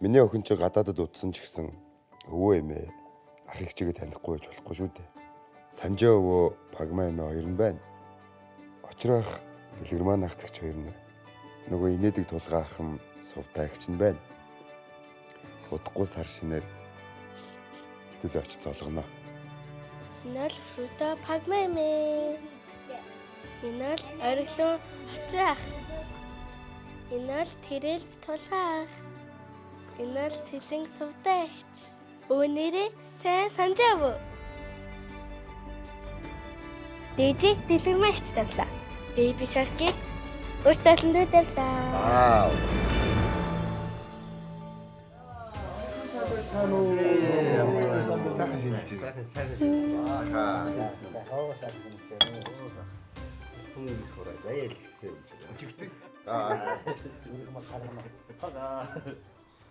Миний охин ч гадаадад удсан ч гэсэн өвөө эмээ ах эгчигээ танихгүй байж болохгүй шүү дээ. Санжаа өвөө Пагма эмээ хоёр нь байна. Очрох Дэлгэрмаан ах зэгч хоёр нь. Нөгөө инээдэг тулгаа ах нь сувдаа эгч нь байна. Удахгүй сар шинээр хэдүүл очиж золгоно. Энэ л Фрута Пагмэмэ. Энэ л ориглон очрах. Энэ л тэрэлж тулгаах. Энэ л сэлэн сувдаа эгч. Өөнөрөө сайн санжаав. Дээжийг дэлгэрмэ эгч тавлаа. Baby Shark-ыг өөртөө талан дээр тавлаа. Вау. Сайхан шинж. Сайхан сайхан шинж. Аа. Түн их хураа заяа л гэсэн юм чинь.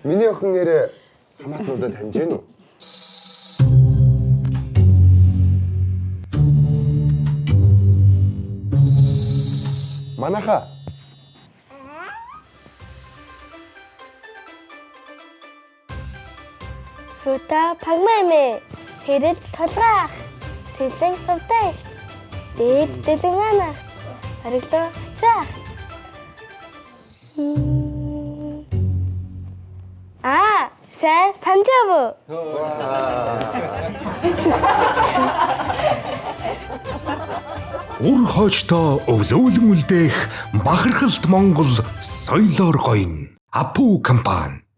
Миний охин нэрээ хамаатнуудаа таньж гин үү? Манаха. Фрута Пагмэмэ. Тэрэлж тулгаах. Сэлэн сувдаа эгч. Дээд дэлгэрмэ эгч. Ориглон очрах. Аа, сайн санжаав. Үр хоочтой өвлөөлөн үлдээх бахархалт Монгол соёлоор гоёно. Апу компани.